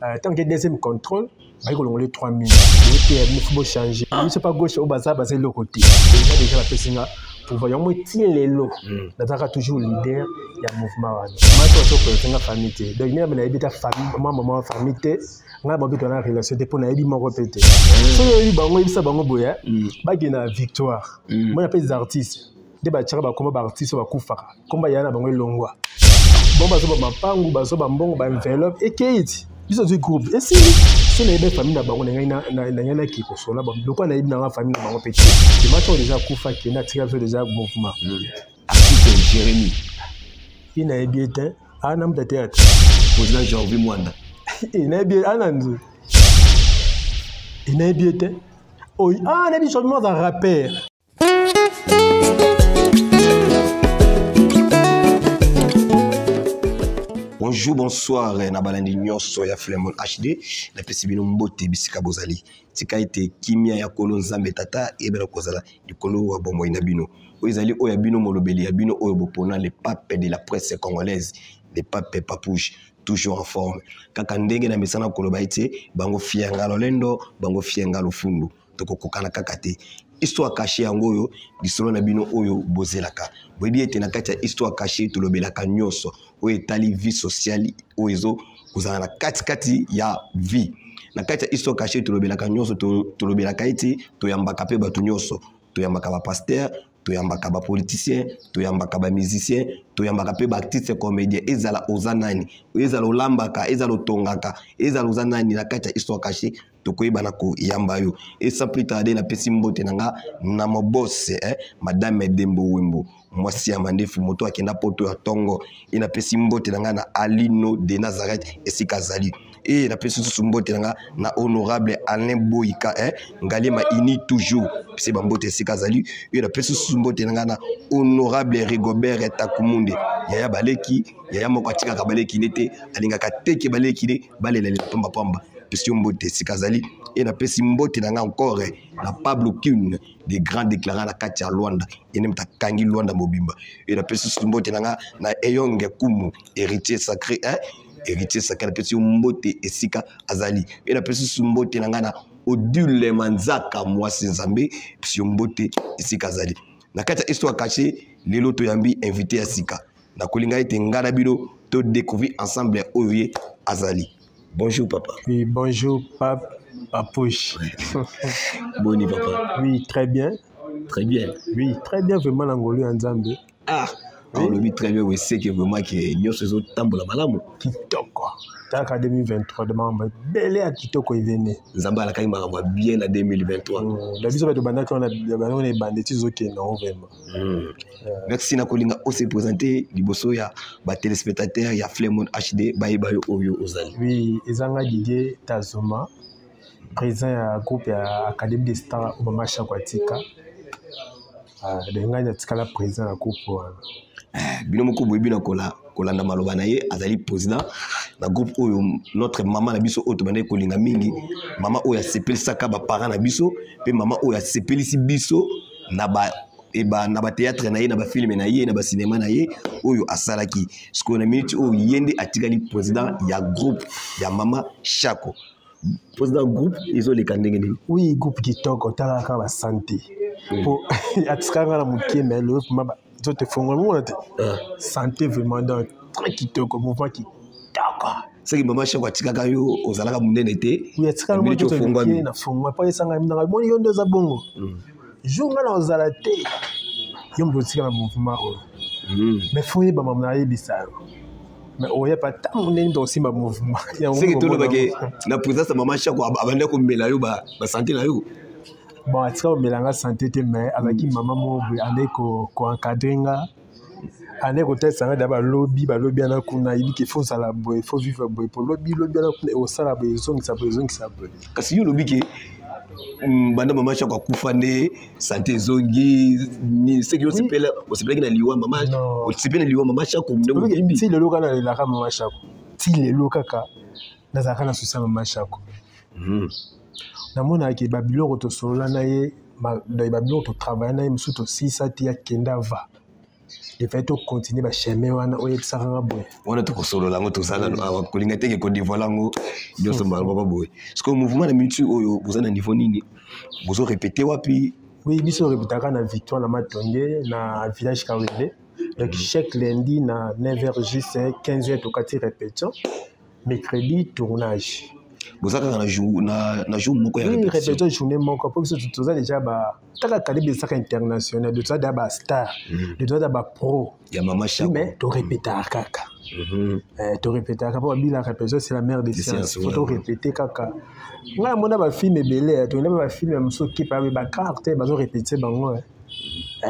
Ntango ke deuxième contrôle, bayi kolongola 3000. Oteya bino, faut bochanger. Biso pa gauche oyo baza, baza eloko te. Eza déjà bapesi nga pouvoir yango ti lelo. Nazalaka toujours leader ya mouvement wana. Mati bazoprésente nga famille te. Donc ngai nayebi ta famille, mwa mama wa famille te. Ngai babi tona relation te mpo nayebi moko mpe te. Soki oyebi bango, oyebisa bango boye, bakende na victoire. Mona mpe des artistes nde batiaka bakoma baartiste oyo bakufaka, komba ya na bango elongwa. Bon, bazoba mapangu, bazoba mbongo, baenveloppe ekei ti biso ozwi groupe esili. So nayebi famille na bango, na ngai naki kosola lokola nayebi nanga famille na bango mpe te. Emati oyo deja akufa, akende, atika biso deja mouvement. Artiste Jérémy. Ye nayebi ye te, ana muta théâtre. Président Jorvi Mwanda. Nayebi ye, ana nzu nayebi ye te. Oyo ah, nayebi Jorvi Mwanda, rappeur. Bonjour, bonsoir na balandi nyonso ya Flemon HD. Napesi bino mbote bisika bozali. Tika ete kimia ya Nkolo Nzambe Tata eyebela kozala likolo ya bomoi na bino. Oyo ezali oyo ya bino molobeli ya bino oyo bopona, le pape de la presse congolaise, le pape Papouche, toujours en forme. Kaka ndenge na mesana koloba ete bango fienga lolendo, bango fienga lofundu. Tokokokana kaka te. Histoire cachée yango oyo, lisolo na bino oyo bozelaka. Boyebi ete na kati ya histoire cachée tolobelaka nyonso oyo etali vie sociale, oyo ezo kozala na katikati ya vie. Na kati ya histoire cachée tolobelaka nyonso, tolobelaka ete toyambaka mpe bato nyonso. Toyambaka ba pasteur, toyambaka ba politicien, toyambaka ba musicien, toyambaka mpe ba artiste comédien. Ezala oza nani, ezala olambaka, ezala otongaka, ezala oza nani, na kati ya histoire cachée tokoyebana koyamba yo. Et sans plus tarder, napesi mbote na nga na mobose, madame Dembo Wembo, mwasi ya mandefu, moto akenda poto ya tongo. E napesi mbote na nga na Alino de Nazareth esika azali. E napesi lisusu mbote na nga na honorable Alain Boyika, Ngalema ini toujours, pesi bambote esika azali. E napesi lisusu mbote na nga na honorable Rigobert Takumunde, yaya baleki, yaya moko atikaka baleki ne te, alingaka teke baleki ne balelalela pamba pamba. Pesi yo mbote esika azali. E napesi mbote na nga encore na Pablo Kuhn, des grands déclarants na kati ya Luanda, ye nde moto akangi Luanda mobimba. E napesi susu mbote na nga na Eyonge Kumu, héritier sacré, hein? Héritier sacré, napesi yo mbote esika azali. E napesi susu mbote na nga na Odile Manzaka, mwasi Nzambe, pesi yo mbote esika azali. Na kati ya histoire cachée lelo toyambi invité ya sika. Nakolinga ete nga na bino to découvrir ensemble oyo ye azali. Bonjour papa. Oui, bonjour pape Papouche. Boni papa. Oui, très bien. Très bien. Oui, très bien vraiment na ngolu ya Nzambe. Ah, oui. Olobi très bien, oui, c'est que vraiment que nyonso ezotambola malamu. Kitoko. Taka 2023 de makambo ebele ya kitoko evene. Nzambe alakaki makambo ya bien na 2023. Na biso bato bandaki wana, bango na ebande ti ezokende yango vraiment. Merci na kolinga ose présenter liboso ya ba téléspectateurs ya Flemon HD, bayeba yo oyo ozali. Oui, ezanga Didier Tazoma, président ya groupe ya Académie des Stars au Mama Chako Atika. De ngai natikala président ya groupe wana. Bino moko boyebi na kolanda maloba na ye, azali président na groupe oyo notre mama na biso oyo tobandaki kolinga mingi, mama oyo asepelisaka ba parents na biso, pe mama oyo asepelisi biso na ba eba na ba théâtre na ye, na ba film na ye, na ba cinéma na ye oyo asalaki. Sikoyo na minute oyo ye nde atikali président ya groupe ya mama Chako. Président groupe ezoleka ndenge nini? Oui, groupe kitoko, talaka ba santé. Po atikanga na moke, mais le vraiment ba nzoto efongwami mona te. Santé vraiment, donc très kitoko, mouvement kitoko. Soki mama Chako atikaka yo ozalaka monene te. Oui, atikaka Minute nzoto ofongwami. moke, na fongwami. Po esanga minanga, moni yo nde oza bongo. Jour nga na ozala te, yo moto otika na mouvement oyo. Mais faut yeba mama na yebisa yo. Mais oyeba ntango ndenge nini osimba mouvement. Yango Soki moko tolobake mona. na présence ya mama Chako, abandi komela yo ba santé na yo. Bon, atika komela nga santé te, mais azalaki mama moko boye, andeki ko-encadrer nga. Andeki kotalisa nga da balobi, balobi wana kuna, ayebi ke faut ozala boye, faut vivre boye, po lobi, lobi wana kuna, osala boye, ezongisa boye, ezongisa boye. Kasi yo olobi ke, banda mama Chako akufa nde santé ezongi, ni soki osepelaki na liwa mama, Non. osepeli na liwa mama Chako, nde Olobi ke mobimbi. ti lelo kaka nalelaka mama Chako. Ti lelo kaka nazalaka na souci ya mama Chako. Namonaka ke ba biloko tosolola na ye, ba biloko totravaille na ye, mosusu tosilisa te, akenda va. Efai tocontinue bachemin wana oyebisaka nga boye. Wana tokosolola yango, toza nano awa, kolinga teke kodévoiler yango nyonso mbala moko boye. Parce que mouvement na minute oyo, boza na niveau nini? Bozo répéter wapi? Oui, biso répétaka na Victoire, na Matonge, na village Kawele. Donc chaque lundi na 9h juste 15h tokati répétition, mercredi tournage. Boza kaka na jour, na jour moko ya répétition? Répétition journée moko, mpo biso toza déjà ba kaka calibre ezaka international, toza déjà bastar, toza déjà bapro ya Mama Shako. Mais torépétaka kaka. Torépétaka mpo babila répétition, c'est la mère des sciences. Faut torépéter kaka. Ngai namona bafilm ebele, toyenda bafilm ya mosusu okepa bacarte bazorépéter bango.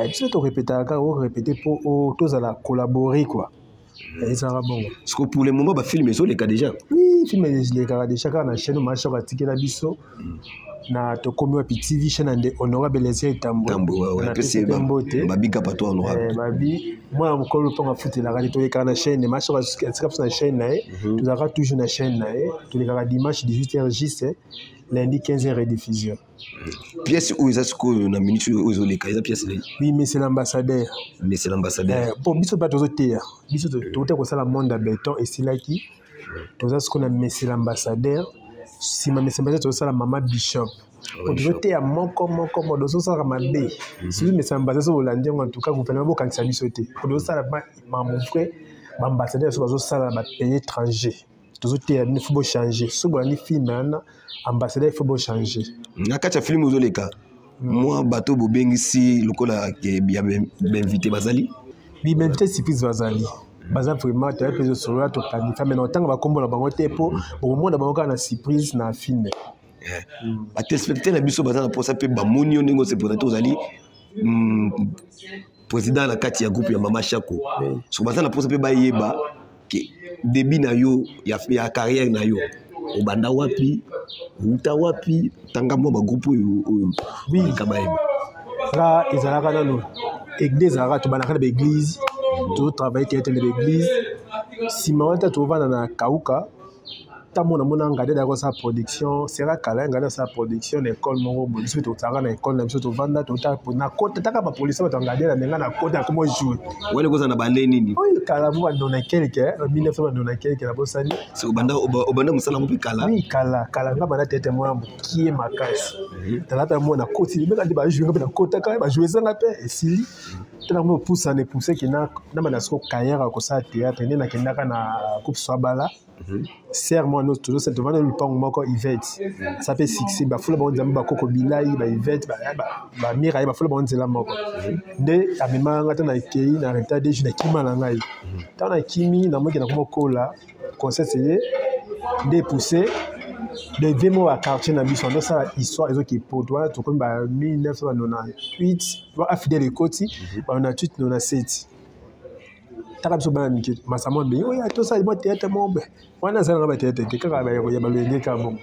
Biso torépétaka kaka, orépéter mpo tozala collaborer quoi, ezalaka bongo. Parce que pour le moment bafilm ezoleka déjà? Oui, film elekaka déjà kaka na chaîne Mama Shako atikela biso na Tokomi Wapi TV, chaîne nde honorable Eliezer Etambwe. Mbote. Babika pato honorable. Babi mwana mokolo mpongo afutelaka te. Tolekaka na chaîne Mama Shako atika biso, na chaîne na ye. Tozalaka toujours na chaîne na ye. Tolekaka dimanche 18h juste, lundi 15h rediffusion. Pièce oyo eza sikoyo na minute oyo ezoleka, eza pièce nini? Oui, mais c'est l'ambassadeur. Mais c'est l'ambassadeur. Bon, biso mpe tozoteya, biso touta kosala Monde ya Béton, esilaki. Toza sikoyo na Monsieur l'ambassadeur. Nsima Monsieur l'ambassadeur, tozosala Mama Bishop. Po tozoteya moko moko mo tozosalaka mabe. Surtout Monsieur l'ambassadeur, so bolandi yango, en tout cas gouvernement bokangisa biso te, po tozosala makambo vrai. Baambassadeur so bazosala na bapays étranger, tozoteya bino, faut bochanger. So bolandi film wana ambassadeur, il faut bochanger. Na kati ya film ozoleka, mwa bato bobengisi lokola ya bainvité bazali? Oui, bainvité surprise bazali, baza vraiment. Toya mpe ezosolola, toplanifia, mais na otanga bakombo na bango te, mpo bokomona bango kaka na surprise na film. Batéléspectateur na biso baza na mposa mpe bamoni yo ndenge oseprésente, ozali président na kati ya groupe ya Mama Shako. So baza na mposa mpe bayeba ke début na yo ya carrière na yo, obanda wapi, outa wapi? Tanga mwa bagroupe oyo oyo balika bayeba. Nga ezalaka nano église, ezalaka tobandaka na baéglise, tozotravaille théâtre na baéglise. Nsima wana tovanda na Kauka. Ntango namona Ngadi adaka kosala production, sera kala Ngadi asala production na école moko boye. Biso mpe tozalaka na école na biso, tovanda, nakota taka bapolisi, bato ya Ngadi na ndenge nakota, nakoma joue. Wana ekozala na bande nini? Oyo kala mo bandona quelque 1900 quelque, nabosani. Obanda mosala yango mpe kala? Oui, kala kala. Nga banda tete mwana mokie makasi, talata mwana nakoti libeka nde bajoue, nga mpe nakotaka, bajoue ezanga mpe esili. Tala mo opusana epuseki na banda siko carrière ya kosala théâtre nde nakendaka na groupe Swabala. Sere mwana tozosala, tovanda lupango moko, Ivete asa mpe succès, bafula bango nzambe, bakoko bilai, baivete, bamira ye, bafula bango nzela moko nde amemaka nga. Ta nakei na retard de jour, nakima na ngai. Ntango nakimi, namoki nakoma kola concert ye nde epousse de mo ba quartier na biso andosala histoire ezoki poto. Wana tokomi ba 1998, afidele ekoti ba 98, 97. Taka biso bana mike, masamo abengi oyo tosala mwa théâtre moko boye. Wana azalanga bathéâtre te, kaka ya balolenge kaka bongo.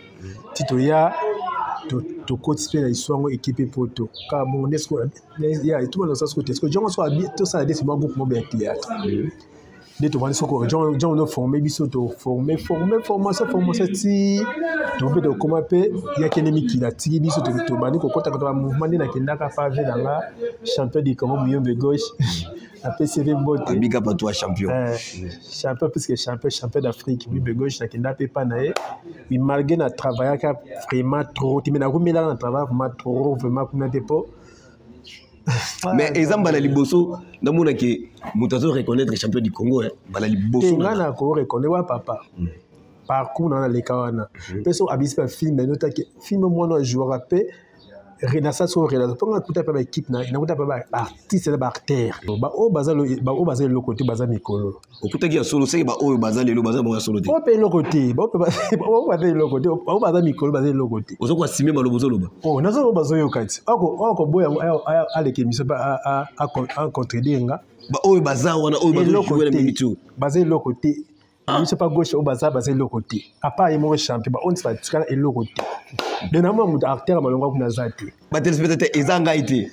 Ti toya, tokoti mpe na histoire yango, ekipe poto kaka bongo nde ya etuma na soko te. Siko jongo so tosala desi mwa groupe moko ya théâtre nde tovandi. Soko jongo noforme biso, toforme forme formation formation ti to mpe tokóma mpe yakende mikili, atiki biso, tobandi kokɔtaka bamouvement nde nakendaka pave na nga champion du Congo Muyombe Gauche, apesi ye mbote. Abika bato ya champion. Champion puisque champion, champion d'Afrique Muyombe Gauche. Nakenda mpe pa na ye. Oui, malgré na travaillaka vraiment trop te, mais nakomelaka na travail vraiment trop, vraiment kuna te mpo Mais eza mbala liboso namonaki moto azo reconnaître champion du Congo, mbala liboso. Nga na ko reconnaître wa papa parcours na naleka wana mpe so abisi bafilm notaki film mwana ajouaka mpe renaissance oyo, renaissance mpo nga nakuta mpe baéquipe, nakuta mpe baartiste na baacteur baoyo baza eloko te, baza mikolo. Okutaki ya solo seke baoyo baza lelo baza bango ya solo te? Oyo mpe eloko te, baoyo baza eloko te, baoyo baza mikolo baza eloko te. Oza koasime maloba ozoloba? Nazo bazoyoka ti oyo koboya aleka émission mpe acontredire nga. Baoyo baza wana, oyo bazojoue na minute oyo? Baza eloko te. Biso pa gauche, oyo baza eloko te, à part ye moko champion, baoyo nti batikala eloko te. Donc namona moto acteur malonga kuna aza te. Batéléspectateur, eza ngai te,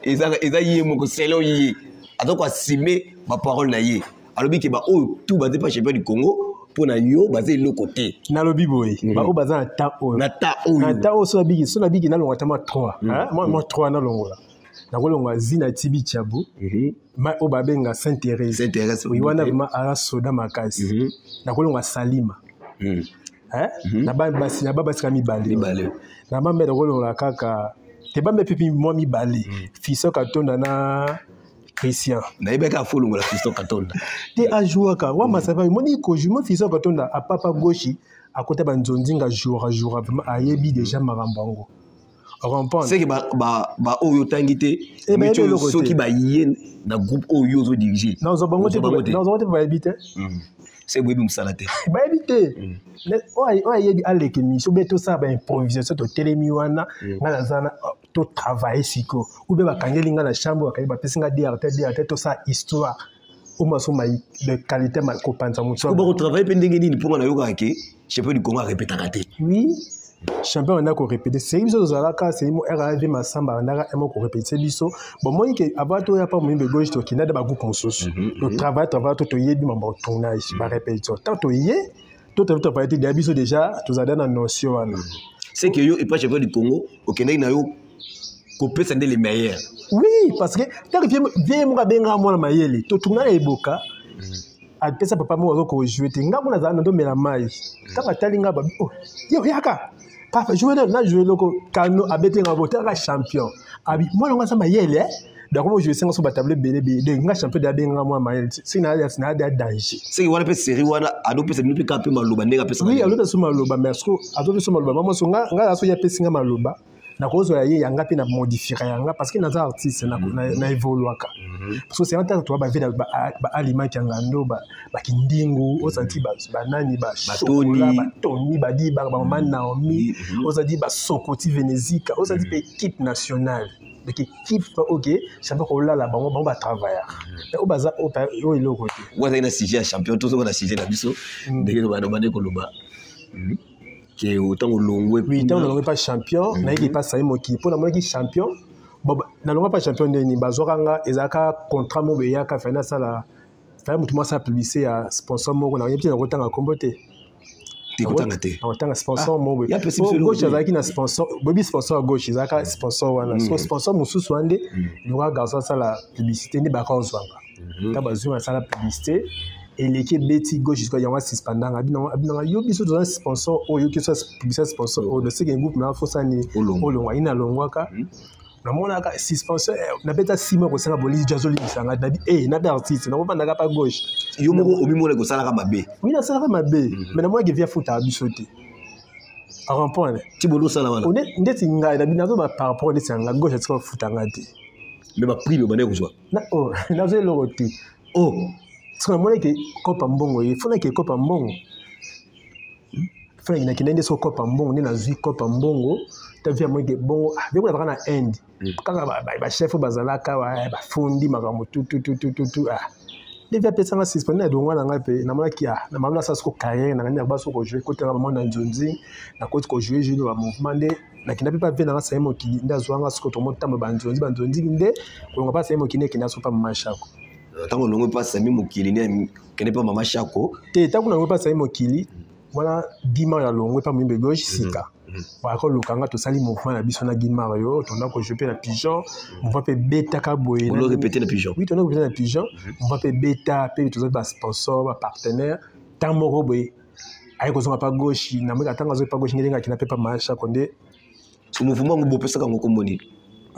eza ye moko. Selon ye, aza koasime baparole na ye. Alobi ke baoyo tout baza pa champion du Congo, mpo na yo baza eloko te. Nalobi boye, baoyo baza na temps oyo Na temps oyo. Na temps oyo, so nabiki nalongola ta mwa 3, mwa 3 nalongola. Nakolongwa Zina Tibi Tchabu, ma oyo babenga Saint Thérèse. Saint Thérèse. Oui, wana vraiment aza soda makasi. Nakolongwa Salima. Eh? Na ba basi, na ba basi ka mibale. Mibale. Na ba mbe nakolongola kaka te bambe mpe mwa mibale. Fiston Katonda na Christian. Nayebaki afolongola Fiston Katonda. Te ajouaka wa masapa moni koju mo Fiston Katonda apapa gauche akota banzonzinga jour jour vraiment ayebi déjà makambo yango. Comprendre. C'est que ba oyo otangi te, Eh, bayebi eloko te. soki baye na groupe oyo ozodirige. Nazwa bango te, Ozwa bango te. nazwa bango te, bayebi te. Se boyebi mosala te. Bayebi te. Oyo ayebi aleka émission, be tosala ba improvisation, totelemi wana, nga naza na, oh, totravaille sikoyo. Ou bien bakangeli nga na chambre, bakangeli, bapesi nga DRT, DRT, tosala histoire. Oyo maso ma de qualité ma kopanza moto. Oyo bakotravaille mpe ndenge nini mpo nga nayokaka ke champion du Congo arepetaka te. Oui, champion anda korepete. Seki biso tozalaka, seki mo RAV Masamba andaka emo korepete biso. Bon, moi ke avant toya pa moyembe gauche tokenda de ba groupe mosusu. To travaille, travaille, to toyebi mambo tournage, ba répétition. Tant toye, to to travaille te dia biso déjà tozala na notion wana. C'est que yo et pas champion du Congo, okendaki na yo kopesa nde les meilleurs. Oui, parce que tant que vieux moko abenga mwana mayele, to tourna eboka. Apesa papa moko azo ko jouer te. Nga mona za ndo mela mai. Tant atali nga babi, oh, yo yaka. Papa jouer na jouer loko kano abete nga botaka champion. Abi mwana nga za mayele, eh? Donc moi jouer singa so ba table belé belé. Donc nga champion da benga mwana mayele. Si na ya na da danger. C'est que wana pe série wana ado pesa bino pe ka pe maloba ndenge apesa. Oui, ado pesa maloba mais ce que ado pesa maloba maman so nga nga so ya pesa nga maloba. Na kozwa ye yanga pe na modifier yanga parce que naza artiste na na évoluaka. Parce que c'est un temps toi ba vida ba alima kyangando ba ba kindingu osanti ba ba nani ba chocolat ba Tony ba di ba ba maman Naomi osati ba Sokoti Venezika osati pe équipe nationale. Donc équipe OK, ça va kola la bango bango ba travailler. Mais o baza o pa o eloko te. Waza ina sujet ya champion tozo na sujet na biso ndenge ba ba ndeko loba. Ke autant olongwe. Oui, tant olongwe pas champion, na yeki pas sayi moki. Pona monaki champion, bon na longwa pas champion ndeni bazwaka nga ezalaka contrat moko eyaka fa na sala fa mutu mwasa publicité ya sponsor moko na yebi na kotanga kombo te. Te kotanga te. Na kotanga sponsor moko. Ya pesi biso gauche azalaki na sponsor, bobi sponsor gauche ezalaka sponsor wana. So sponsor mosusu ande loka garçon sala publicité nde baka ozwanga. Ta bazwi sala publicité eleki ebeti gauche jusqu'à yango suspendanga abinanga yo biso toza sponsor oyo ki so publicité sponsor oyo seke groupe na fosa ni olongwa ina longwaka namonaka suspension nabeta sima kosala bolisi jazo limbisanga nabi eh nabi artiste nakofandaka pa gauche yo moko omimona kosalaka mabe. Oui, nasalaka mabe mais namonaki via futa biso te. A comprendre. Ti bolo sala wana. One ndeti ngai na binazo ba par rapport ndeti nga gauche atika futa nga te. Mais ba prix bande kozwa. Na oh nazo eloko te. Oh parce que namonaki kopa mbongo ye fona ke kopa mbongo. Fona na kinende so kopa mbongo nde nazwi kopa mbongo ta via moke bongo ah beko na Inde. Kaka ba chef bazalaka ba fundi makambo tu tu tu tu tu tu ah. Nde via pesa nga suspend na dongwa na ngai pe namonaki ah na mama sa soko carrière na ngai ba soko jouer côté na mama na nzonzi na côté ko jouer jouer ba mouvement nde na kinda pe pa ve na nga saye mokili nde azwa nga soko to motamba ba nzonzi ba nzonzi nde kolonga pa saye mokili kinda so pa mama Shako. Tango longo pa sami mokili nde kende pa mama Shako. Te tango longo pa sami mokili wana dima ya longo pa mwimbe gauche sika. Ba ko lukanga to sali mouvement na biso na Guimard yo to ndako jouer pe na pigeon mouvement pe beta ka boye. On répéter na pigeon. Oui, to ndako répéter na pigeon mouvement pe beta pe to ba sponsor ba partenaire tant moko boye. Aye kozonga pa gauche na mweka tanga zo pa gauche ngelenga kina pe pa mama Shako nde. Ce mouvement ngo bopesa ka ngoko mboni.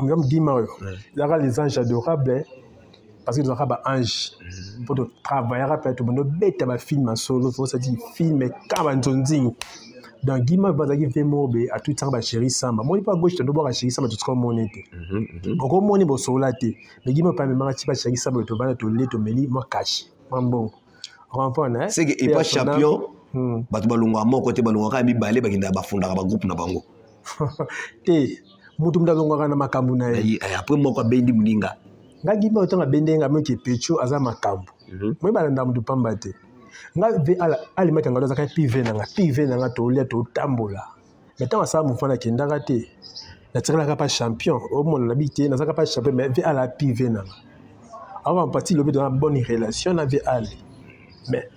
Ngam Guimard yo. Yaka les anges adorables parce que nous avons ange pour travailler après tout le monde bête ba film en solo faut ça dit film kaba nzonzing. Donc Guimard bazaki ve mobe à tout temps ba chéri samba. Moi pas gauche to boka chéri samba tout comme monete. Oko moni bo sola te. Mais Guimard pas même ba chéri samba to bana to le to meli moi cash. Mambo. Comprendre hein? C'est que et pas champion. Bato balongwa moko te balongwa ka mibale bakinda bafundaka ba groupe na bango. Te mutu mutu alongwaka na makambo na ye. Aye, après moko abendi moninga. Nga Guimard otango abende nga moki pecho aza makambo. Moi balanda mutu pamba te. Nga ve ala alimaki nga azaka PV na nga, PV na nga tolia totambola. Mais tango asala mouvement nakendaka te. Natikalaka pa champion, omona na bi te, nazalaka pa champion mais ve ala PV na nga. Avant parti lobi dans bonne relation na ve ale. Mais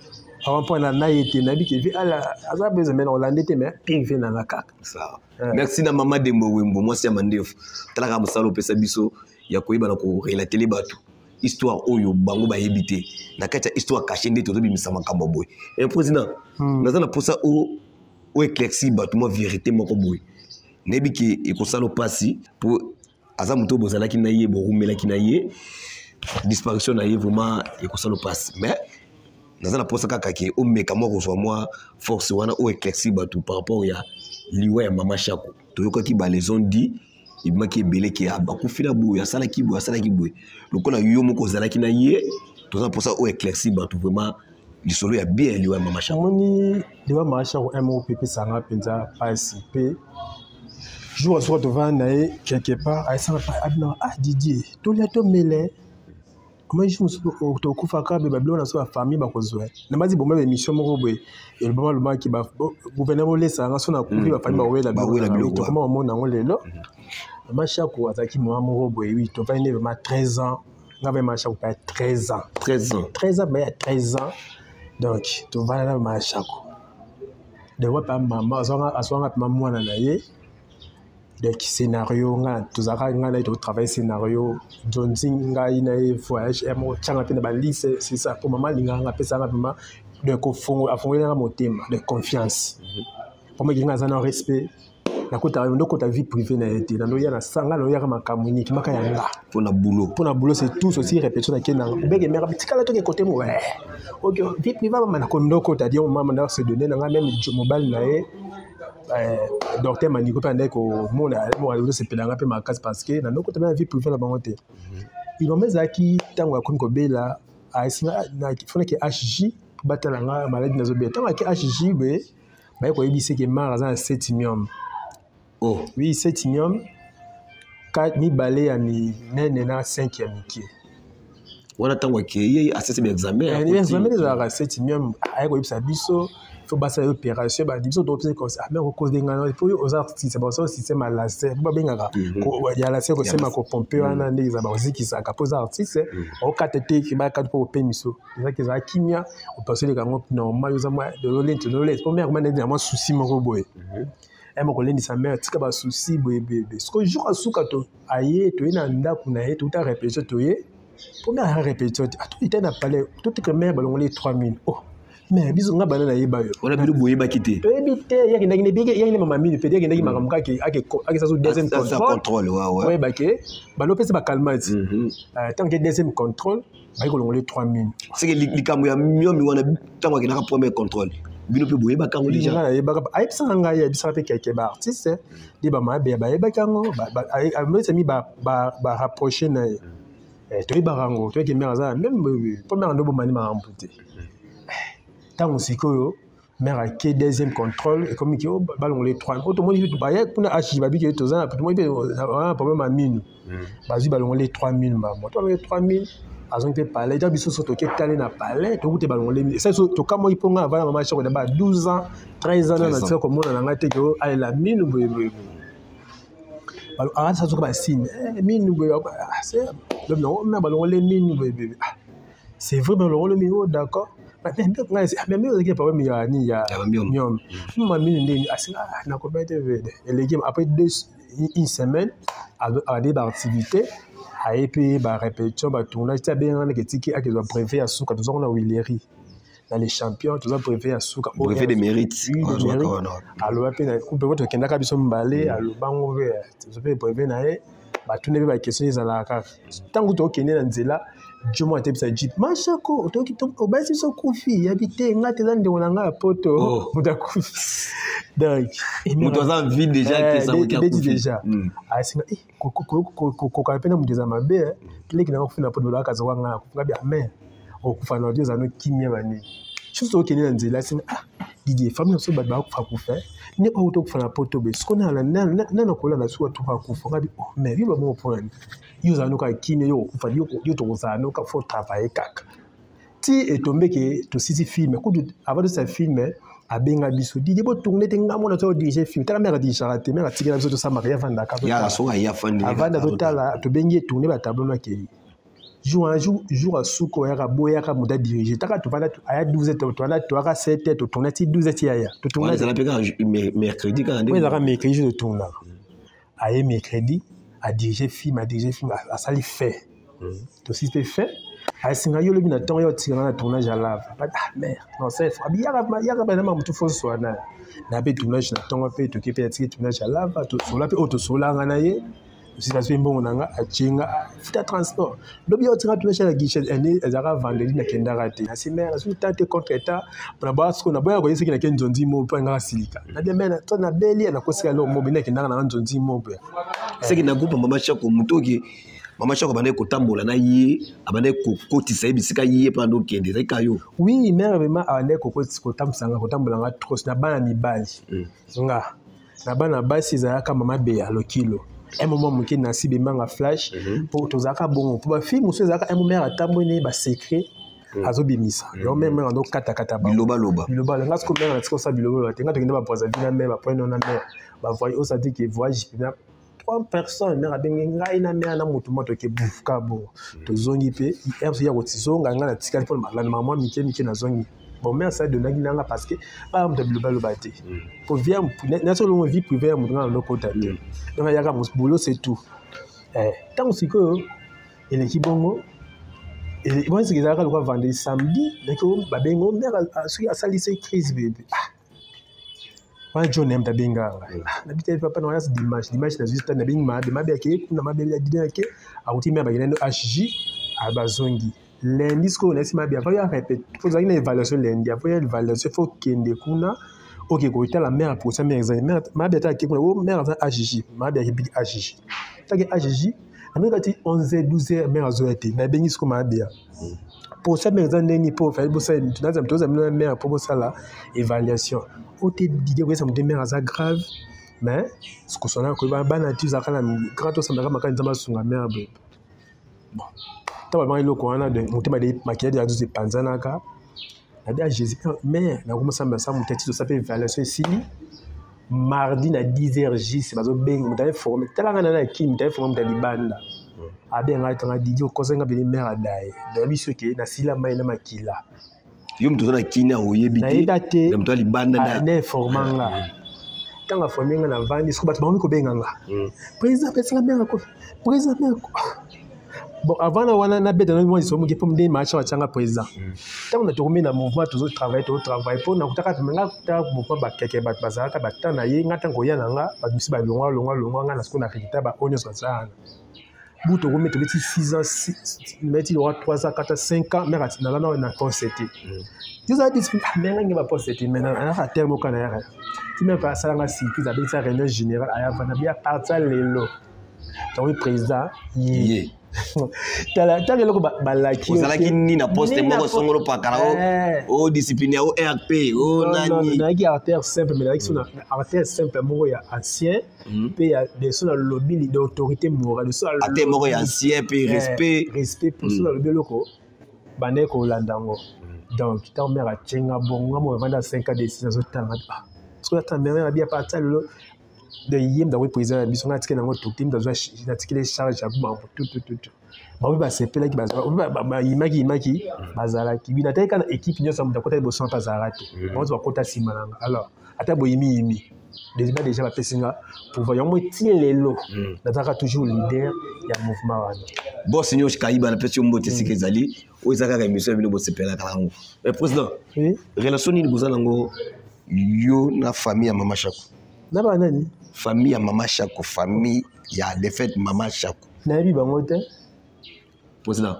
avant point na na été na bi ke ve ala aza besoin mais na Hollande te mais PV na nga kaka. Ça. Merci na mama Dembo Wembo, moi c'est Mandefu. Talaka musalo pesa biso. Ya koyeba na korelater bato histoire oyo bango bayebi te. Na kati ya histoire caché nde tozobimisa makambo boye. Un président, naza na mposa o éclaircir bato mwa vérité moko boye. Nayebi ke ekosala mpasi mpo aza moto oyo bozalaki na ye, borumelaki na ye. Disparition na ye vraiment ekosala mpasi, mais naza na mposa kaka ke omeka mwa kozwa mwa force wana, oyo éclaircir bato par rapport ya liwa ya Mama Shako. Toyokaki balaison di ebimaki ebele ke bakufi na boye, asalaki boye, asalaki boye. Lokola yo moko ozalaki na ye, toza na mposa oyo éclaircir bato vraiment lisolo ya bien ya liwa ya Mama Shako. Omoni, liwa Mama Shako un moko mpe epesanga mpenza mpasi. Mpe jour asuka tovanda na ye quelque part, ayesanga abinaka: "Ah Didier, tolia, tomele." Omoni, jour mosusu tokufaka mpe babiloko na so, bafamille bakozwa na basi boma. Baémission moko boye elobama, alobaki gouverneur bolesanga so nakufi, bafamille bawela biloko. Tokoma bamona yango lelo. Mama Shako azalaki mama moko boye. Oui, tovandi nde vraiment 13 ans. Nga mpe Mama Shako pa 13 ans. 13 ans. 13 ans, mpe ya 13 ans. Donc tovanda na Mama Shako de wapi, mama azwanga mpe mwana na ye. Donc scénario, nga tozalaka, nga na ye totravaille scénario Jonzi, ngai na ye voyage moko tianga mpe na balise. C'est ça, po mama alingaka nga, apesaka vraiment donc afongoli nga motema de confiance po maki nga aza na respect. Nakota, ndokota vie privée na ye te. Nandoya na sanga, naoyaka makambo niki maka ya nga. Mpona boulot. Mpona boulot, c'est tout aussi répétition. Nake nanga obenge mera tikala toke kote mo. Ok, vie privée mama nakondokota di mama na se donner nanga. Même mobali na ye, docteur Maniko mpe andaki komona, osepelanga mpe makasi parce que nandokota mpe na vie privée na bango te. Ilomba ezalaki ntango akomi kobela, fonaki HJ batala nga maladie nazobela. Ntango ake HJ boye, baye koyebisa ke mare aza na 7 myome. Oh. Oui, 7 myome, mibale ya minene na 5 ya mike. Wana ntango akei asesi baexamen? Examen ezalaka 7 myome. Aye koyebisa biso faut basala opération. Badi biso topesa conseil: "Ah, mais okoze ngana po oza artiste, basala système ya laser po babengaka ya laser, kosema kopompe wana ndenge eza bazikisaka po oza artiste, okata te, bakata mpo kopemiso." Ezaki ezala kimia, opération eleka yango normal. Oza mwa olente po mare ma nde na mwa souci moko boye, ayema kolendisa mare: "Tika basouci boye boye." Sikoyo jour asuka to aye, toye na ndako na ye, touta répétition, toye po mare aya répétition te, atoyite na palais, toteka mare balongoli 3000. Oh, mais biso nga bana nayeba yo. Wana bino boyebaki te? Toyebi te. Yakendaki mama mini mpe yakendaki makambo kaka akesa so deuxième contrôle. Oyeba ke balopesa bakalma ti ntango ke deuxième contrôle, bayi kolongola 3000. Seke likambo ya myomi wana, ntango akendaka premier contrôle, bino mpe boyebaka yango déjà? Nayebaka, ayebisaka ngai, ayebisaka mpe keke baartiste nde bamabeya bayebaki yango, amesami barapproche na ye. Toyebaka yango, toyeki mare aza même mpo mare ndo bomani makambo te. Ntango sikoyo mare ake deuxième contrôle, ekomi ke balongola 3. O tomoni baye kuna HJ, babiki toza na, tomoni mpe wana problème ya minu. Bazwi, balongoli 3000 mbamo, to balongoli 3000, azongi mpe palais. Ta biso so toke tale na palais, tokute balongoli esa so. Tokamwaki mpo nga avanda Mama Shako na ba 12 ans, 13 ans, na tika komona na ngai te ke alela minu boye boye boye. Akatisa soki basigne minu boye, lobi nango mare balongoli minu boye boye. C'est vrai, balongoli minu? Oh d'accord, mais ozalaki problème ya nini, ya myome ma minu ndeni asinga nakoba te vede eleki. Après deux, une semaine, abandi baactivité, aye mpe barépétition, batournage ti abenganga ndeke etiki akezwa brevet ya suka. Tozwango na Willery na les champions, toza brevet ya suka. Brevet de mérite. Aloba mpe mpe tokendaka biso mibale, alobango mpe tozwa mpe brevet na ye. Batuna mpe baquestion ezalaka kaka ntango tokende na nzela, jomo atebisa jeep Mashako: "Obayisi biso kufi yabi te, nga te, eza ndeko na ngai ya poto moto akufi." Donc moto aza vie déjà. Beti déjà asinga kokoka mpe na moto eza mabe. Leki nanga kufi na poto, bolaka azwa ngai nakufi ngabi amer okufa na dio eza no kimia banini. Soki tokende na nzela, asinga: "Ah Didier, famille na biso bato bakufa kufa nde oyo tokufa na poto boye, siko nana kolanda suka tuka kufa." Ngabi: "Oh mais yo bango mpona yo ozala noka kimia, yo okufa yo, tokozala noka, faut travailler kaka." Ti etombeke tosisi film. Kutu avant tosisa film, abenga biso: "Didier, botourne te, nga mona to dirige film." Tala, mare adirigeaka te, mare atikela biso tosamaka, ye avandaka, avanda totala. Tobengi ye, tourne batableau, nakei jour un jour, jour asuka oyaka boyaka moto adirige taka. Tovanda, aya 12, tovanda, toyaka 7 heures, totourne ti 12 ti aya. Ezala mpe kaka mercredi kaka? Nde ezalaka mercredi jour totournaka. Aye mercredi. Adirige film, adirige film, asali fait. Tosisi mpe fait, asinga yo lobi na ntongo, yo otikanga na tournage ya lave. Ah mère, non, c'est abi yaka yaka bana mamutu fo swana na mpe tournage na ntongo mpe toke mpe atiki tournage ya lave, tosola mpe oyo tosolanga na ye, tosisi, azwi mbongo na nga, atie nga futa transport. Lobi yo otika tournage ya guichet ene, ezalaka vendredi, nakendaka te. Nasi mère, nazwi temps te contre temps mpona boya sikoyo naboya koye soki nake nzonzi mo mpo ngaka silika nabia mère to nabeli nakosika eloko mo bino nakendaka nanga nzonzi mo mpe. Seki na groupe Mama Chako, moto oke Mama Chako abandaki kotambola na ye, abandaki kokotisa ye bisika ye mpe ando okende, ezalaki kaka yo? Oui, mère vraiment abandaki kotambwisa nga, kotambola nga trop na bana mibali. Nga na bana basi ezalaka mama Beya Lokilo, un moment moke na si bemanga flash mpo tozalaka bongo, mpo bafille mosusu ezalaka un mère atamboli na ye basecret azobimisa yango, mère mère ando katakata. Bilobaloba. Bilobaloba. Nga siko mère natika osala bilobaloba te. Nga tokende baBrazzaville na mère, bapoint na mère bavoye osadi ke voyage mpena trois personnes, mère abengi ngai na mère na motu moko, toke buka bongo, tozongi mpe r ya kotizonga. Ngai natikali mpona malanda mwa mike mike, nazongi. Bon, mère asali donaki nanga parce que baa moto ya bilobaloba te, po vie naso longo vie privée ya moto nga na lokota te. Donc ayaka boulot, c'est tout. Ntango sikoyo eleki bongo, bongo ezalaka lokwa vendredi, samedi donc babengi o mère soki asalisi crise bebe. Ah, wana John ye moto abengaka ngai, nabi te papa na wana dimanche. Dimanche nazwi ta, nabengi mabe, mabe ake kuna, mabe adide ake akuti mère, bakenda ndo HJ, bazongi lundi. Sikoyo nayesi mabe avant ya répète, po ozalaki na évaluation lundi. Avant ya évaluation, faut kende kuna, oke kotala mère posa mère ezali mabe ata ake kuna o mère aza HJ, mabe akebiki HJ take HJ. Nameki kati 11 12 heures, mère azoya te. Nabengi sikoyo mabe ya posa mère eza ndeni, mpo fali bosala toza bino na mère mpo bosala évaluation o te. Didie koyesa moto mère aza grave, mais kosona koyeba bana ti ozalaka na grand, tosambelaka makasi, Nzambe asunga mère boye. Bon, ntango babanga eloko wana, motema de makila de azozo epanzanaka. Nabi a Jésus mère, nakomosambela sa moto ti tosala mpe évaluation esili. Mardi na 10 heures juste, bazobenga moto aye forme talanga na kini, moto aye forme, moto ya libanda abenga tanga Didi okosenga bele mère adaye nayebi soki nasila mai na makila. Yo moto oza na kini, oyebi te? Nayeba te. Na moto ya libanda. Na informa nga. Ntango aforme nga, navandi siko, bato bakomi kobenga nga: président apesanga mère akofi, président mère. Bon, avant na wana nabeta na mwa lisolo moke mpo nde match batianga président. Ntango na tokomi na mouvement, tozotravaille, tozotravaille mpo nakutaka pema nga kutaka mouvement, bakeke bato bazalaka batan na ye. Nga ntango koya na nga, bato mosusu balongwa longwa longwa, nga na sikoyo na rekita baoyo nyonso bazala wana. Bu tokomi tobeti 6 ans, meti lokwa 3 ans, 4 ans, 5 ans, mare nalanda na poste te. Tozala discipline me nga nge baposte te, mais nayaka terme oka nayaka ti meme asalanga surprise, abengisa réunion générale, ayavanda bi apartir lelo tokomi président ye. Tala tala eloko balaki. Ozalaki nini na poste moko songolo pakala o discipline ya o RP o nani? Nayaki acteur simple, mais nayaki so na acteur simple moko ya ancien mpe ya so nalobi d'autorité morale so. Acteur moko ya ancien mpe respect. Respect po so nalobi eloko, bandeki kolanda yango. Donc ntango mère atienga bongo, nga moko evandi 5 ans de 6, azotanga soki ata mère abi apa lelo de ye moto akoki président na biso. Nga atikeli yango tote, moto azwa natikeli charge ya bango tutututu. Bango mpe basepelaki, bayimaki yimaki, bazalaki bino. Ataki kaka na équipe nyonso, moto akota liboso mpe azalaka te, bango nyonso bakota nsima nanga. Alors ata boyimiyimi déjà déjà bapesi nga pouvoir yango eti lelo nazalaka toujours leader ya mouvement wana. Boss nyonso kayiba, napesi yo mbote esika ezali. Oyo eza kaka émission ya bino bosepelaka yango. Mais président, relation nini boza nango yo na famille ya Mama Chako? Na banani? Famille ya Mama Chako, famille ya défunte Mama Chako. Nayebi bango te. Président,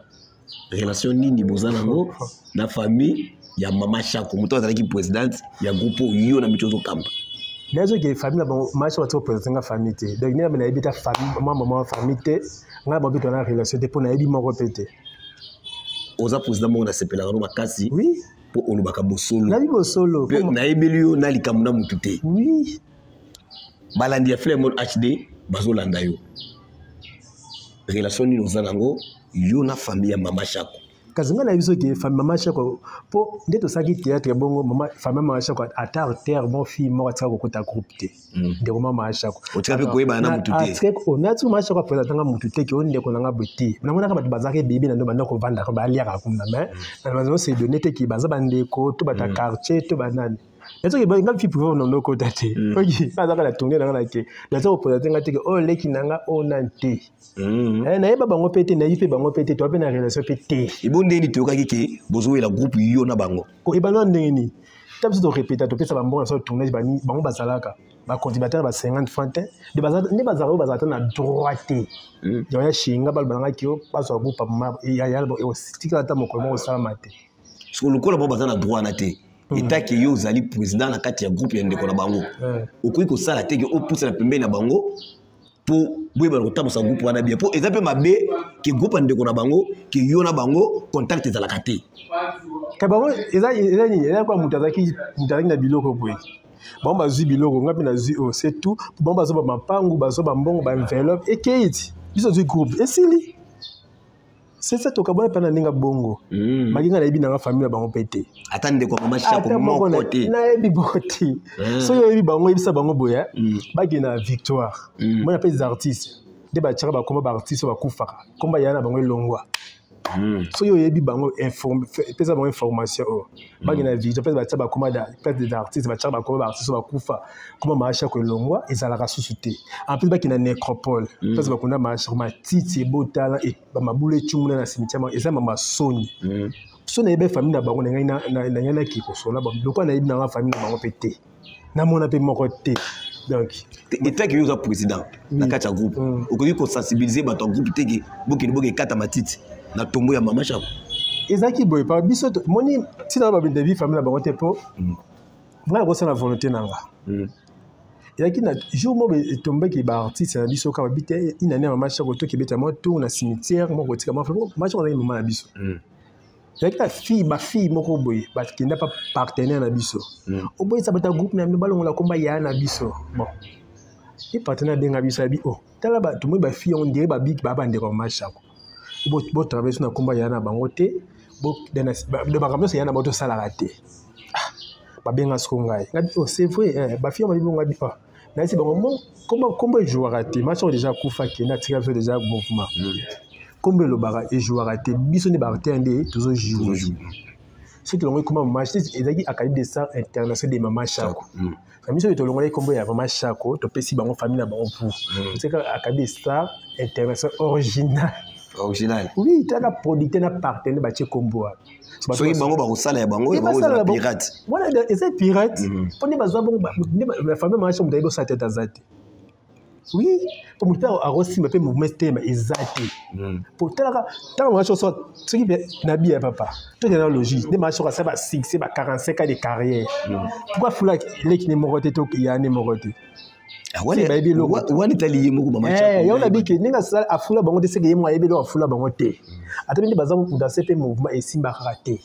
relation nini boza nango na famille ya Mama Chako, moto azalaki présidente ya groupe oyo yo na miti ozokamba? Nazoke famille na bango, Mama Chako atika koprésente nga famille te. Donc nde nayebi ta famille mwa mama famille te. Ngai bango mpe tona relation te, mpo nayebi moko mpe te. Oza président moko nasepelaka no makasi. Oui. Mpo olobaka bosolo. Nayebi bosolo. Mpe nayebeli yo na likambo na motu te. Oui. Balandi ya Flemon HD bazolanda yo. Relation nini oza nango yo na famille ya Mama Chako? Kasi ngai nayebi soki famille Mama Chako, mpo nde tosalaki théâtre bongo, mama famille Mama Chako ata artère bon fille moko atika kokota groupe te. Ndeko Mama Chako. Otika mpe koyebana na motu te? Nati Mama Chako apresentanga motu te ke o ndeko nanga boye te. Namonaka bato bazalaka ebebe na ndo banda kovandaka, baliaka kuna, mais na bazose donne te ke baza bandeko to bato ya quartier to banani. Nazoki nga vie privée na ndokota te. Oki azaka na tourner na nga na ke. Nazo kopoza te nga te ke oyo leki na nga oyo nani te. Nayeba bango mpe te, nayebi mpe bango mpe te, toa mpe na relation mpe te. Ebo ndenge nini toyokaki ke bozowela groupe yo na bango? Ko ebanda ndenge nini? Ta biso torepeta, topesa bambongo na biso tournage, bango bazalaka bacontributeur ba 50 francs te, nde bazalaka oyo bazalaka te na droit te. Yango ya shinga baloba nangaki yo bazwa groupe ya tikala ata mokolo moko osalama te. Siko lokola bango baza na droit na te, etake yo ozali président na kati ya groupe ya ndeko na bango, okoki kosala te ke opusana pembeni na bango mpo boyebana kotambusa groupe wana bien, mpo eza mpe mabe ke groupe ya ndeko na bango ke yo na bango contact ezalaka te. Ka bango eza nini? Eza kwa moto azalaki na biloko boye, bango bazwi biloko, nga mpe nazwi oyo, c'est tout. Bango bazwa bamapangu, bazwa bambongo, baenveloppe ekei ti biso ozwi groupe esili. C'est ça, tokabwana mpe na ndenge bongo. Maki nga nayebi nanga famille na bango mpe te. Ata ndeko ya mama Shako moko te? Nayebi bango te. Soki oyebi bango, oyebisa bango boye, bakende na Victoire. Mona mpe des artistes nde batiaka bakoma baartiste oyo bakufaka, komba ya na bango elongwa. Soki oyebi bango, pesa bango information oyo, bakende na Victoire mpe batia bakoma place des artistes, batiaka bakoma baartiste oyo bakufa, koma mama Shako elongwa, ezalaka susu te. En plus bakende na nécropole, place bakunda mama Shako, matiti ebotala, bamabulu ecumuna na cimetière, eza mama soni. So nayebi famille na bango, na ngai naki kosola lokola nayebi nanga famille na bango mpe te, namona mpe moko te, donc etaki yo oza président na kati ya groupe, okoki kosensibiliser bato ya groupe teke bokende boke ekata matiti na tombo ya mama Shako? Ezalaki boye pa biso moni ntina babindebi famille na bango te, mpo ngai nakosala volonté na nga. Ezalaki na jour moko etombaki baartiste na biso kaka babi te inani ya mama Shako, tokebeta mwa tour na cimetière moko kotika mama Shako, azalaki mama na biso. Ezalaki na fille, bafille moko boye bakenda pa partenaire na biso, oboyisa bato ya groupe na bino balongola komba ya na biso. Bon, ye partenaire abenga biso, abi o tala tomoni bafille yango ndenge babiki baa bandeko ya mama Shako, botravaille so na komba ya na bango te, makambo nyonso ya na bango tosalaka te. Babenga siko ngai, ngai oh, c'est vrai, bafille yango babi ngai, ah, nayesi bango kombo ejouaka te. Mama Shako déjà akufa, kende atika biso déjà mouvement, kombo elobaka ejouaka te, biso nde baacteur nde tozojoue. Soki tolongoli kombo mama, ezalaki Académie des Stars International de Mama Shako. Famille, soki tolongolaki kombo ya mama Shako, topesi bango famille na bango pour totika Académie des Stars International original. Original. Oui, taka producteur na partenaire batie kombo wana. Soki bango bakosala ya bango, bango ezala pirate. Wana eza pirate, mpo nde bazwa bongo famille mama Shako, moto ayebi osala tete aza te. Oui, po moto mpe akosimba mpe mouvement telema eza te. Po talaka ntango mama Shako, soki na bi ya papa tokende na logique nde mama Shako asala basuccès ba 45 ans de carrière, pourquoi fula leki ne moko te to ya ne moko te? Bayebi eloko wana etali ye moko mama. Yango nabi ke ndenge afula bango te, seke ye moko ayebi eloko afula bango te. Ata nde baza danse mpe mouvement esimba kaka te,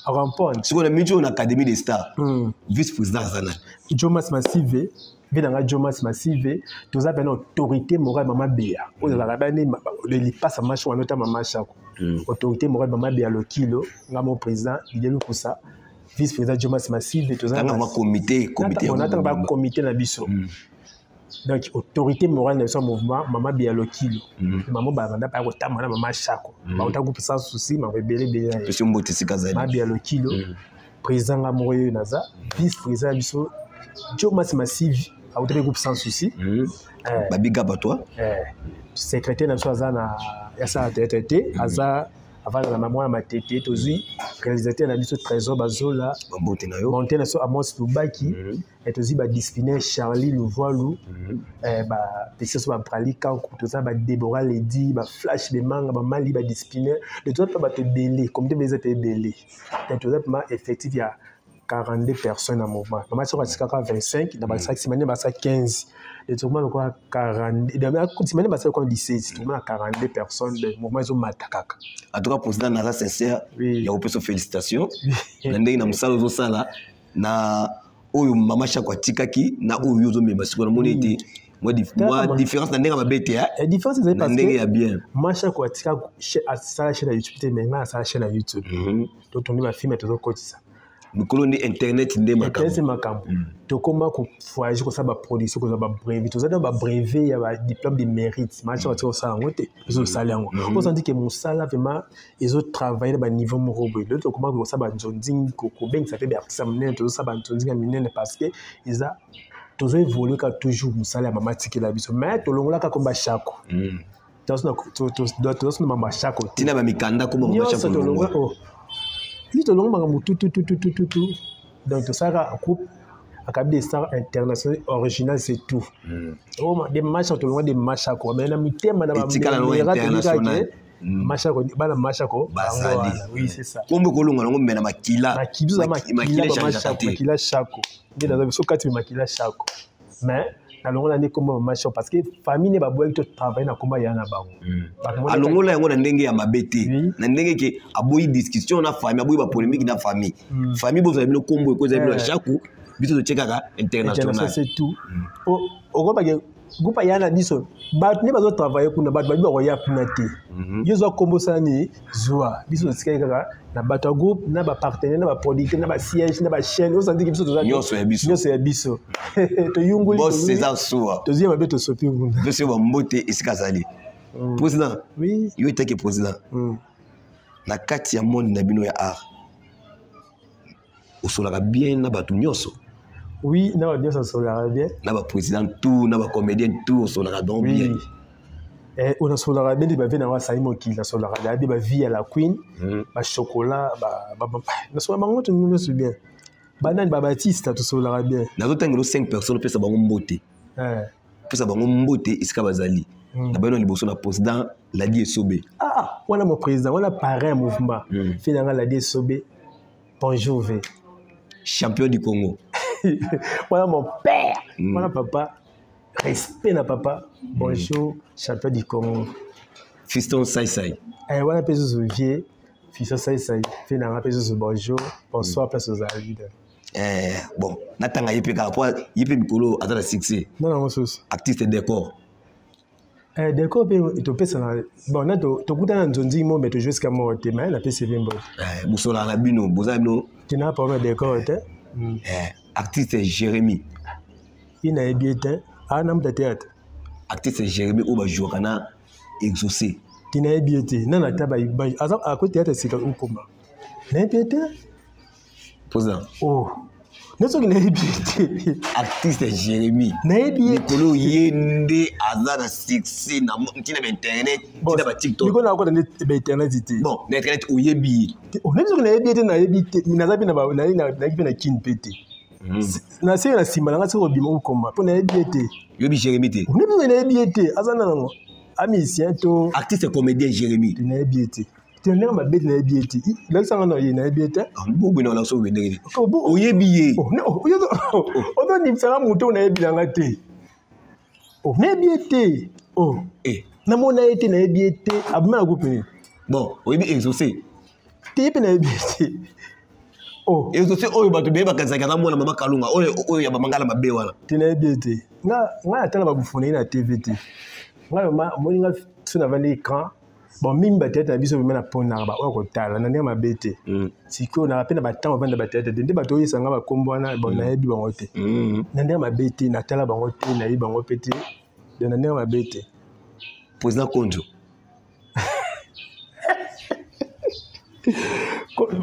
acomprendre. Sikoyo na miniti oyo na Académie des Stars, vice président aza nani? Jomas Masive, mpe nanga Jomas Masive. Toza mpe na autorité morale mama Beya oyo azalaka bani lipasa mama Shako, wana ota mama Shako, autorité morale mama Beya Lokilo, nga mo président Didier Lukusa, vice président Jomas Masive. Tozatanga comité, comité. Natanga bacomité na biso. Donc autorité morale na biso ya mouvement, mama Beya Lokilo, mama babanda paya kotambola na mama Shako, bauta groupe Sans Souci, mama ebele ebele. Pesi mbote esika azali. Mama Beya Lokilo président, nga moko oyo naza vice président ya biso, Jomas Masivi autaki groupe Sans Souci. Babiga bato. Secrétaire na biso aza na asala théâtre te, aza avanda na mwana Matete. Tozwi réalisateur na biso Trésor Bazola. Bambote na yo. Monte na biso Amos Lubaki. Tozwi badisciplinaire Charlie Luvoilu, bapesi biso babrali Kanku, toza badébora Ledi, baflash bemanga, bamali badisciplinaire. Donc toza mpe bato ebele, comité mpe eza mpe ebele. Donc toza mpema effectif ya 42 personnes na mouvement. Mama soko atikaka 25 na basaki, nsima nde basaki 15, de tokoma lokola 40, nsima nde basaki lokola 17, tokoma na 42 personnes. De mouvement ezomata kaka. En tout cas, président, naza sincère ya kopesa félicitation na ndenge na mosala ozosala na oyo mama Shako atikaki na oyo yo ozomema sikoyo. Namoni ete mwa différence na ndenge mabe te. Différence ezali. Na ndenge ya bien. Mama Shako atika asala chaîne ya YouTube te, mais ngai asala chaîne ya YouTube, totondi bafilme, tozokotisa. Mikolo nde internet nde makambo. Makambo. Tokoma kovoyage, kosala baproduction, kozwa babrevet. Toza na babrevet ya badiplôme de mérite. Macha batika kosala yango te, ezosala yango. Osandi ke mosala vraiment ezotravaille na baniveau moko boye. Lelo tokoma kosala banzonzingi, kobengisa mpe baartiste ya monene, tozosala banzonzingi ya minene parce que eza tozoévolue kaka toujours mosala ya mama tikela biso. Mais tolongolaka komba Shako, tozosuna mama Shako. Tina bamikanda komba mama Shako tolongola li, tolongo makambo tutututututu. Donc tosalaka groupe Akabi des Stars International original, c'est tout. Des machako tolonga, des machako, mais na mitema na international. Machako, bana machako. Bazali. Oui, c'est ça. Kombo kolonga nango, mais na makila. Makila, makila Shako nde naza biso kati, makila Shako. Mais nalongola nde kombo mama Shako parce que famille ne baboyaki to travaille na kombo ya na bango. Alongola yango na ndenge ya mabe te, na ndenge ke aboyi discussion na famille, aboyi bapolémique na famille. Famille bozala bino kombo ekozala bino ya Shako, biso totie kaka international. C'est tout. Okobake groupe ya na biso, bato nde bazotravaille kuna, bato babi bakoya kuna te. Yo zwa kombo, osala nini, zwa. Biso totikali kaka na bato ya groupe, na bapartenaire, na baproducteur, na basiège, na bachaîne. Osandiki biso toza nyonso ya biso. Nyonso ya biso. Toyunguli. Boss César Suwa. Tozwi mabe, tosopi kuna. Tosi bambote esika azali. Président. Oui. Yo etake président na kati ya monde na bino ya art, osolaka bien na bato nyonso? Oui, na bato nyonso asolaka bien. Na baprésident tout, na bacomédien tout, osolaka donc oui. Bien. Eh, onasolaka bien nde bavie nango asali mokili, nasolaka nayebi bavie ya la Queen, bachocolat, nasolaka bango to nyonso bien. Banani, babatiste, tosolaka bien. Nazotangela 5 personnes, opesa bango mbote. Opesa bango mbote esika bazali. Na bino liboso na président Ladi Esobe. Ah, wana mo président, wana parrain mouvement. Fi nanga Ladi Esobe, bonjour v. Champion du Congo. Wana mon père. Wana papa, respect na papa, bonjour. Champion du Congo. Fiston Saisai. Eh, wana mpe susu vie Fiston Saisai, fi nanga mpe susu, bonjour, bonsoir, place ozali. Eh, bon, natanga ye mpe kaka po ye mpe mikolo aza na succès. Non, nango susu. Artiste Décor. Eh, Décor mpe topesana bon na tokutana na nzonzi mo, mais tojoue esika moko te, mais napesi ye mpe mbote. Eh, bosolaka na bino, boza bino. Tina problème Décor te. Eh, artiste Jérémie. Ye nayebi ye te, aa na muta théâtre. Artiste Jérémie oyo bajouaka na Exaucé. Te, nayebi ye te, nana ata aza ako théâtre sika okoma, nayebi ye te. Président. Oh, nde soki nayebi ye te. Artiste Jérémie. Nayebi ye. Mikolo ye nde aza na succès na ntina bainternet, ntina baTikTok. Mikolo nakota nde bainternet te. Bon, na internet oyebi ye. Nayebi soki nayebi ye te, nayebi te. Naza mpe nayaki mpe na Kini mpe te. Nasenge na nsima nanga soki obima okoma mpo nayebi ye te. Yoyebi Jérémie te? Nayebi soki nayebi ye te, aza na nango amisien to. Artiste comédien Jérémie. Nayebi ye te te, ndenge mabe te, nayebi ye te. Lakisanga na ye, nayebi ye te. Bobwena wana so ndenge nini oyebi ye? Ozondimisanga moto nayebi nanga te, nayebi ye te, namona ye te, nayebi ye te. Abima na groupe nini? Bon, oyebi Exaucé? Te, ye mpe nayebi ye te. Exaucé oyo bato beye bakanisaki aza mwana mama Kalunga, oyo ya bamangala mabe wana. Te, nayebi ye te. Ngai natala babufona ye na TV te. Ngai omoni nga so navandi écran, bon, mingi bathéâtre na biso vraiment naponaka baoyo kotala na ndenge mabe te. Sikoyo naka mpe na batango bavanda bathéâtre te, nde bato oyesanga bakombo wana, bon, nayebi bango te. Na ndenge mabe te, natala bango te, nayebi bango mpe te, donc na ndenge mabe te. Président Konjo.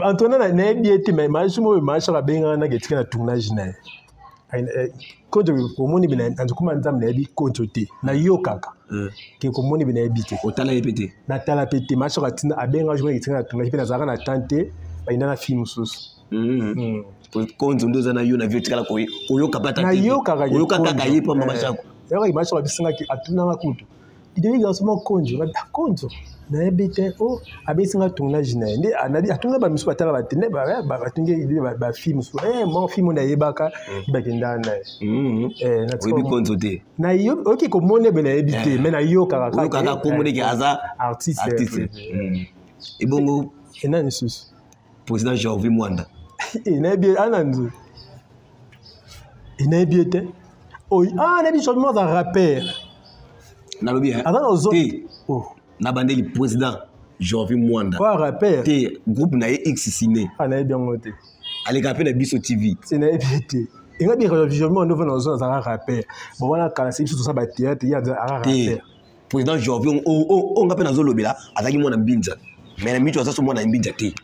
Antoine, nayebi ye te, mais majumu oyo mashaka abengaka naka etika na tournage na ye. Konjo komoni be nazokoma Nzambe, nayebi Konjo te, nayokaka ke komoni be, nayebi te. Otala ye mpe te? Natala mpe te. Mashaka atinda abenga jour etika na tournage mpe nazalaka na temps te, bayinda na fille mosusu. Konzo nde oza na yo na vie, otikala koyoka mpe ata? Nayokaka. Oyoka kaka ye mpo mama Shako. Nayokaki mashaka abisangaki, atunanga kutu ideli garçon moko Konzo, Konzo nayebi te. O abesinga tournage na ye nde atunga bamisusu batala bate nde batungi bafille mosusu, moko fille mo nayebaka, bakendaka na ye. Oyebi Konzo te? Oyoki komona ebe, nayebi te, mais nayokaka. Oyokaka komona eke aza artiste. Ebongo. Enani lisusu? Président Jorvi Mwanda. Nayebi ana nzu, nayebi ye te. Ah, nayebi Jorvi Mwanda, aza rappeur. Nalobi aza na te, na bandeli président Jorvi Mwanda. Oyo rappeur? Te, groupe na ye X Ciné. Ah, nayebi yango te. Alekaka mpe na Biso TV. Se nayebi ye te. Enga bi visuellement nde ovanda ozona azalaka rappeur. Bon, wana kala se biso tosala bathéâtre, ye azalaka rappeur. Président Jorvi oyo nga mpe nazolobela, azalaki mwana Mbinza, mais na mitu aza so mwana Mbinza te.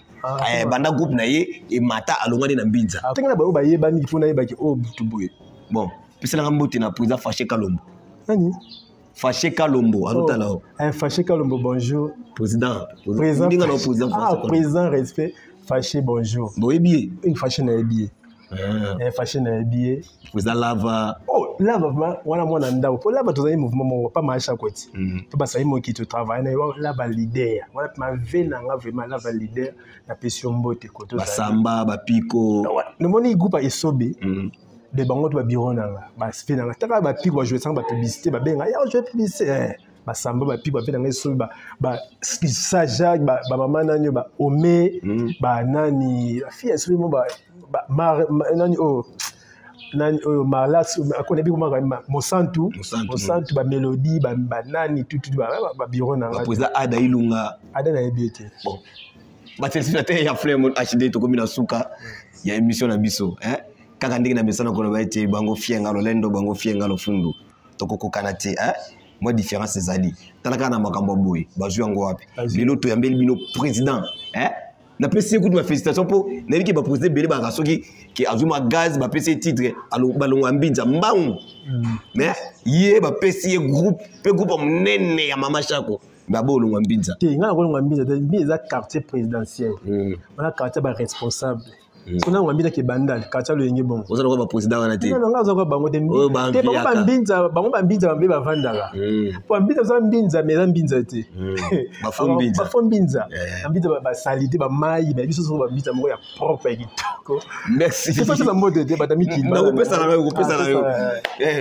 Banda groupe na ye emata, alongwa nde na Mbinza. Ndenge na bango bayebani mpo nayebaki oyo butu boye. Bon, peselanga mbote na président Faché Kalombo. Nani? Faché Kalombo azotala o. Faché Kalombo, bonjour. Président. Président. Ndinga na président. Ah, président, respect. Faché, bonjour. Boyebi ye? Une Faché nayebi ye. Faché nayebi ye. Président Lava. Oh, Lava vraiment wana mwana ndako po Lava tozali mouvement moko pa maasha koti to basali moki totravaille na ye. Lava leader wana mave na nga vraiment. Lava leader, napesi yo mbote koto. Basamba bapiko. Nomoni groupe ya Esobe de bango to babiro na nga, baspe na nga taka bapiko bajoue sanga bapublicité, babenga ya joue publicité. Basamba bapiko bape na nga Esobe, basaja, bamama nani, baome, banani, bafille ya Esobe mo, nani oyo, nani oyo, Marlas akona yebi komaka Mosantu, Mosantu, bamélodie, banani tutu, babiro na nga. Président Ada Ilunga. Ada nayebi ye te. Bon, batéléspectateur ya Flemme HD, tokomi na suka ya émission na biso. Kaka ndenge na mesana koloba ete bango fienga lolendo, bango fienga lofundu, tokokokana te. Mwa différence ezali. Tala kaka na makambo ya boye, bazwi yango wapi? Lelo toyambeli bino président. Napesi ye kutu bafélicitation mpo nayebi ke baprésident ebele baka soki ke azwi mwa gaz, bapesi ye titre, balongwa Mbinza mbangu. Mais ye bapesi ye groupe mpe groupe ya monene ya Mama Shako, babo olongwa Mbinza. Te, ngai nakolongwa Mbinza te. Mbinza eza quartier présidentiel, wana quartier baresponsable. So nango Mbinza ke Bandal, quartier loyenge bongo. Oza lokola baprésident wana te. Non, ngai aza bango te. Te, bango bambinza, bango bambinza bambe bavandaka po Mbinza eza Mbinza, mais eza Mbinza te. Bafo Mbinza. Bafo Mbinza, Mbinza basali te, bamai bayebi soso, bambinza moko ya propre, ya kitoko. Merci. Topesa mbote te bata mikili. Nakopesa na yo, kopesa na yo.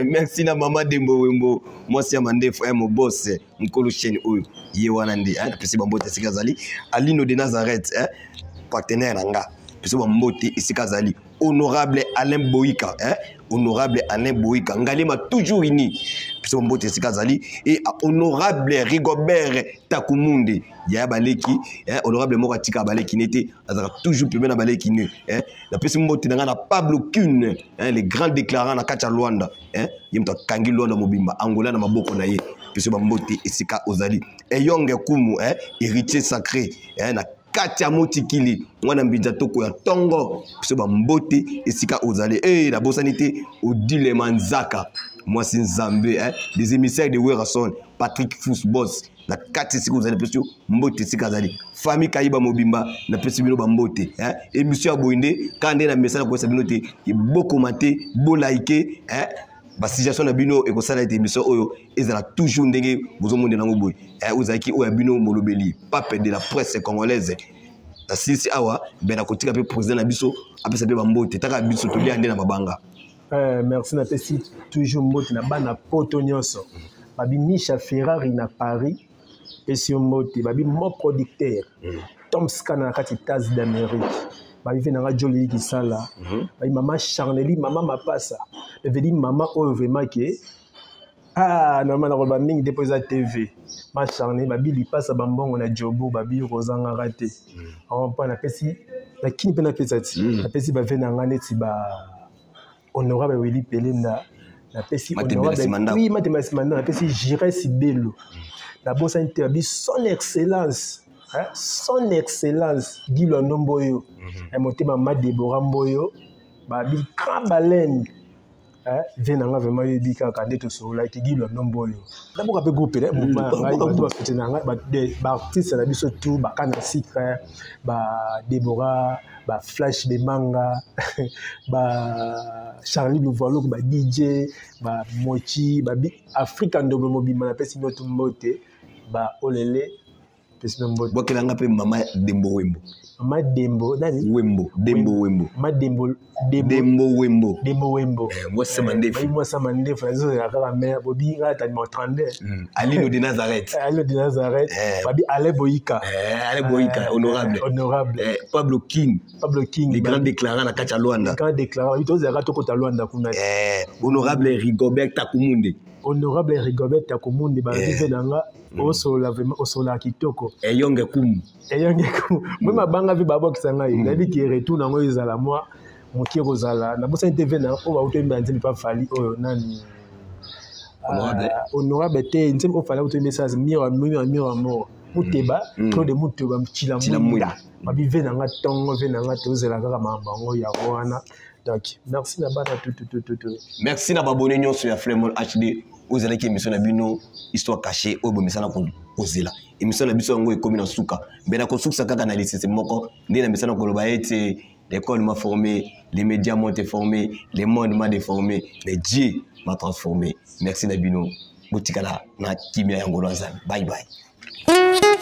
Merci na mama Dembo Wembo, mwasi ya mandefu, mobose mokolo chaîne oyo ye wana nde. Napesi bambote esika azali. Alino de Nazareth, partenaire na nga, pesi bambote esika azali. Honorable Alain Boika, honorable Alain Boika, Ngalema toujours uni, pesi bambote esika azali. Et honorable Rigobert Takumunde yaya baleki, honorable moko atika baleki ne te, azalaka toujours pembeni na baleki ne. Napesi mbote na ngai na Pablo Kune, le grand déclarant na kati ya Lwanda. Ye moto akangi Lwanda mobimba, Angola na maboko na ye. Pesi bambote esika ozali. Eyonge Kumu, héritier sacré, na kati ya motikili mwana Mbinza toko ya ntongo, biso bambote esika ozali. E nabosani te Odile Manzaka, mwasi Nzambe, les émissaires de Werason, Patrick Fous Boss na kati esika ozali, napesi yo mbote esika azali. Famille Kayiba mobimba, napesi bino bambote. Émission ya boye nde kaka nde na message nakoyesa bino te. Bokoma te, bolike basuggestion na bino, ekosala ete émission oyo ezala toujours ndenge bozomondela yango boye. Ozalaki oyo ya bino molobeli, pape de la presse congolaise. Nasilisi awa mbe nakotika mpe président na biso apesa mpe bambote. Taka biso tolia nde na mabanga. Merci, napesi toujours mbote na bana Poto nyonso. Babi Misha Ferrari na Paris, pesi yo mbote. Babi mo producteur Tom Scana na kati États d'Amérique, babi ve nanga Joli Kisala, babi mama Charneli, mama Mapasa eveli, mama oyo vraiment ke ah, normal nakoloba mingi te mpo eza TV. Ma Charneli, babi lipasa bambongo na Jobu, babi kozangaka te. Mpo napesi nakini mpe napesa ti napesi bave na nga neti ba honorable Willy Pelenda, napesi honorable Matembela Simanda, napesi Jires Belo. Nabosani te babi son excellence, son excellence Guy Lwando Mboyo, motema ma Debora Mboyo, babi grand baleine vie na nga vraiment oyebi kaka nde tosololaki. Guy Lwando Mboyo, naboka mpe groupe bato basute na ngai, baartiste na biso tout, bakana Sicre, badebora, baflash bemanga, ba Charlie Louvalok, ba DJ, bamochi, babi Afrika ndobo mobimba, napesi bino tu mbote. Baolele, pesi bino mbote. Bwakelanga mpe mama Dembo Wembo. Mama Dembo nani? Wembo, Dembo Wembo. Mama Dembo. Dembo Wembo. Dembo Wembo. Mwasi mandefu. Mwasi mandefu, nazozela kaka mare bobi nga tani 32. Alino de Nazareth. Alino de Nazareth, babi Ale Boyika. Ale Boyika, honorable. Honorable. Pablo King. Pablo King. Les grands déclarants na kati ya Lwanda. Les grands déclarants, tozalaka tokota Lwanda kuna. Honorable Rigobert Takumunde. Honorable Rigobert Takumundi bavive na nga osolola vraiment, osololaka kitoko. Eyonge kumu. Eyonge kumu. Mwe mabanga mpe babwakisa ngai, nayebi ke retour nango ezala mwa moke kozala. Nabosani te ve na oyo bauti oyemba nzembe pa Fally oyo nani? Honorable. Honorable te, nzembe oyo Fally auti oyemba esala miro miro miro amour. Muteba, Claude Muteba, Chila Chila Mwinda. Mwinda. Babi ve na nga ntongo, ve na nga tozela kaka makambo yango yango wana. Donc merci na bana tout tout tout tout tout. Merci na babone nyonso ya Flemon HD oyo ezalaki émission na bino Histoire Cachée oyo bomesana kozela. Émission na biso yango ekomi na suka. Mais na kosukisa kaka na lisese moko nde na mesana koloba ete l'école m'a formé, les médias m'ont déformé, le monde m'a déformé, mais Dieu m'a transformé. Merci na bino. Botikala na kimia ya ngolo Nzambe. Bye bye.